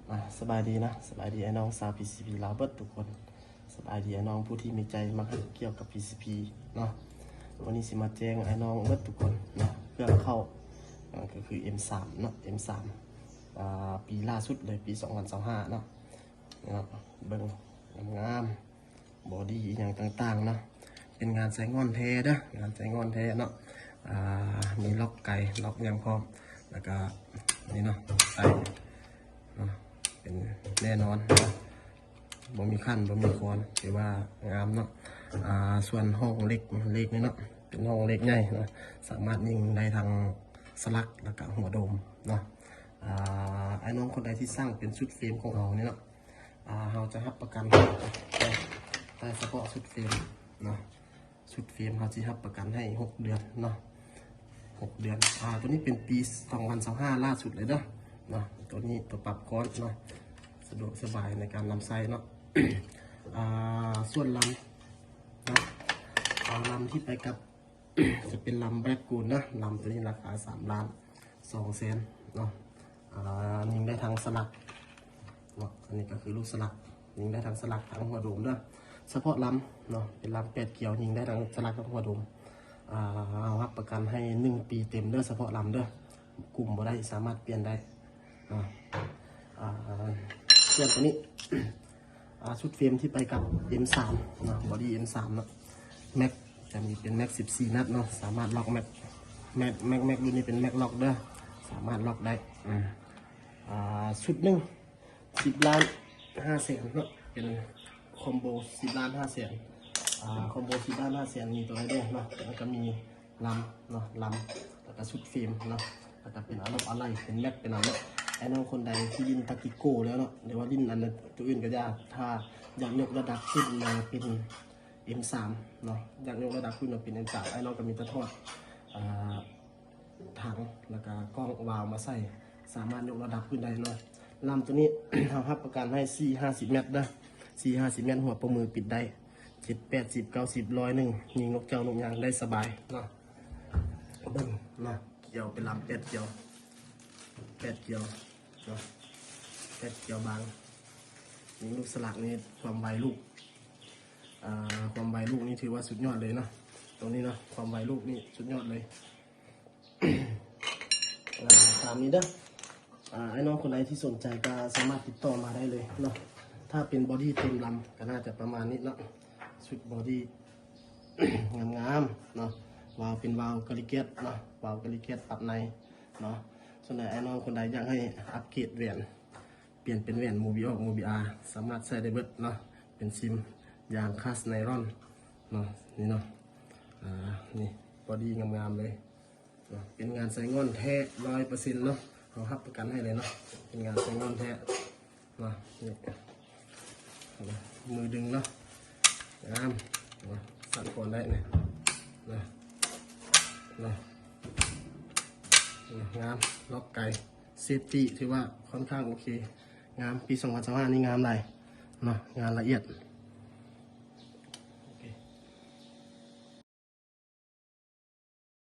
ອ່າ ສະບາຍດີນະ ສະບາຍດີອ້າຍນ້ອງຊາວ PCB ລາວເບິດທຸກຄົນ. ສະບາຍດີອ້າຍນ້ອງຜູ້ທີ່ມີໃຈມັກຮັກກ່ຽວກັບ PCB ເນາະ. ວັນນີ້ຊິມາແຈ້ງອ້າຍນ້ອງເບິດທຸກຄົນເນາະ ເຄື່ອງເຂົ້າ ອ່າ ກໍຄື M ສາມເນາະ M ສາມ ອ່າ ປີລ່າສຸດເລີຍ ປີສອງພັນຊາວຫ້າເນາະ. ເນາະ ເບິ່ງງາມໆ ບໍດີ້ອີ່ຫຍັງຕ່າງໆເນາະ ເປັນງານໃຊ້ງອນແທ້ເດີ ງານໃຊ້ງອນແທ້ເນາະ. ອ່າ ມີລັອກໄກ ລັອກຫຍັງພ້ອມ ແລ້ວກະນີ້ເນາະ ໄຕເນາະ ເປັນແນ່ນອນເນາະ ບໍ່ມີຂັນ ບໍ່ມີຄອນ ຖືວ່າງາມເນາະ. ອ່າ ສ່ວນຫ້ອງເຫຼັກ ເຫຼັກນີ້ເນາະ ເປັນຫ້ອງເຫຼັກໃຫຍ່ເນາະ ສາມາດຍິງໄດ້ທັງສະຫຼັກ ແລ້ວກະຫົວໂດມເນາະ. ອ່າ ອ້າຍນ້ອງຄົນໃດທີ່ສັ່ງເປັນຊຸດເຟຣມຂອງເຮົານີ້ເນາະ ອ່າ ເຮົາຈະຮັບປະກັນ ແຕ່ສະເພາະຊຸດເຟຣມເນາະ ຊຸດເຟຣມເຮົາຊິຮັບປະກັນໃຫ້ຫົກເດືອນເນາະ ຫົກເດືອນ. ອ່າ ຕົວນີ້ເປັນປີສອງພັນຊາວຫ້າລ່າສຸດເລີຍເດີເນາະ ຕົວນີ້ຕົວປັບກ້ອນເນາະ ສະດວກສະບາຍໃນການນຳໃຊ້ເນາະ. ອ່າ ສ່ວນລຳເນາະ ອ່າ ລຳທີ່ໄປກັບ ຈະເປັນລຳແບລັກກູນເດີ ລຳຕົວນີ້ລາຄາສາມລ້ານສອງແສນເນາະ. ອ່າ ຍິງໄດ້ທັງສະຫຼັກເນາະ ອັນນີ້ກໍຄືລູກສະຫຼັກ ຍິງໄດ້ທັງສະຫຼັກທັງຫົວໂດມເດີ ສະເພາະລຳເນາະ ເປັນລຳແປດກຽວ ຍິງໄດ້ທັງສະຫຼັກທັງຫົວໂດມ. ອ່າ ເຮົາຮັບປະກັນໃຫ້ໜຶ່ງປີເຕັມເດີ ສະເພາະລຳເດີ ກຸມບໍ່ໄດ້ ສາມາດປ່ຽນໄດ້ເນາະ. ອ່າ ສ່ວນຕົວນີ້ ອ່າ ຊຸດເຟຣມທີ່ໄປກັບ M ສາມເນາະ ບໍດີ້ M ສາມເນາະ ແມັກ ຈະມີເປັນແມັກສິບສີ່ນັດເນາະ ສາມາດລັອກແມັກ ແມັກ ແມັກ ແມັກລຸ້ນນີ້ເປັນແມັກລັອກເດີ ສາມາດລັອກໄດ້. ອ່າ ອ່າ ຊຸດໜຶ່ງສິບລ້ານຫ້າແສນເນາະ ເປັນຄອມໂບສິບລ້ານຫ້າແສນ. ອ່າ ຄອມໂບສິບລ້ານຫ້າແສນ ມີຕົວໃດແດ່ເນາະ ແລ້ວກໍມີ ລຳເນາະ ລຳ ແລ້ວກະຊຸດເຟຣມເນາະ ແລ້ວກະເປັນອາລົກອາໄຫຼ່ ເປັນແມັກ ເປັນອາລົກ. ອ້າຍນ້ອງຄົນໃດທີ່ຫຼິ້ນຕາກິໂກແລ້ວເນາະ ຫຼືວ່າຫຼິ້ນອັນຕົວອື່ນກໍຢ່າ ຖ້າຢາກຍົກລະດັບຂຶ້ນມາເປັນ M ສາມເນາະ ຢາກຍົກລະດັບຂຶ້ນມາເປັນ M ສາມ ອ້າຍນ້ອງກໍມີແຕ່ຖອດ ອ່າ ຖັງ ແລ້ວກະກ້ອງວາວມາໃສ່ ສາມາດຍົກລະດັບຂຶ້ນໄດ້ເນາະ. ລຳຕົວນີ້ ເຮົາຮັບປະກັນໃຫ້ສີ່ຫ້າສິບແມັດເດີ ສີ່ຫ້າສິບແມັດ ຫົວປະມືປິດໄດ້ ເຈັດແປດສິບເກົ້າສິບ ຮ້ອຍໜຶ່ງ ຍິງນົກເຈົ້ານົກຫຍັງໄດ້ສະບາຍເນາະ. ເບິ່ງເນາະ ກຽວເປັນລຳແປດກຽວ ແປດກຽວເນາະ ແປດກຽວບາງ. ຍິງລູກສະຫຼັກນີ້ ຄວາມໄວລູກ ອ່າ ຄວາມໄວລູກນີ້ຖືວ່າສຸດຍອດເລີຍເນາະ ຕົວນີ້ເນາະ ຄວາມໄວລູກນີ້ສຸດຍອດເລີຍ. ອ່າ ຕາມນີ້ເດີ. ອ່າ ອ້າຍນ້ອງຄົນໃດທີ່ສົນໃຈກໍສາມາດຕິດຕໍ່ມາໄດ້ເລີຍເນາະ. ຖ້າເປັນບໍດີ້ເຕັມລຳກໍໜ້າຈະປະມານນີ້ເນາະ ຊຸດບໍດີ້ງາມໆເນາະ. ວາວເປັນວາວກາລິເກດເນາະ ວາວກາລິເກດປັບໃນເນາະ. ສ່ວນໃດອ້າຍນ້ອງຄົນໃດຢາກໃຫ້ອັບເກຣດແຫວນ ປ່ຽນເປັນແຫວນໂມບິອອກ ໂມບິອາ ສາມາດໃຊ້ໄດ້ເບິດເນາະ. ເປັນຊິມຢາງຄາສໄນລອນເນາະ ນີ້ເນາະ. ອ່າ ນີ້ ບໍດີ້ງາມໆເລີຍເນາະ ເປັນງານໃຊ້ງອນແທ້ຮ້ອຍເປີເຊັນເນາະ. ເຮົາຮັບປະກັນໃຫ້ເລີຍເນາະ ເປັນງານໃຊ້ງອນແທ້ເນາະ. ນີ້ ມືດຶງເນາະ ງາມເນາະ ສັ່ນກອນໄດ້ນີ້ເນາະ ເນາະ ງາມ ລັອກໄກ ເຊຟຕີ້ ຖືວ່າຄ່ອນຂ້າງໂອເຄ ງາມ. ປີສອງພັນຊາວຫ້ານີ້ງາມຫຼາຍເນາະ ງານລະອຽດ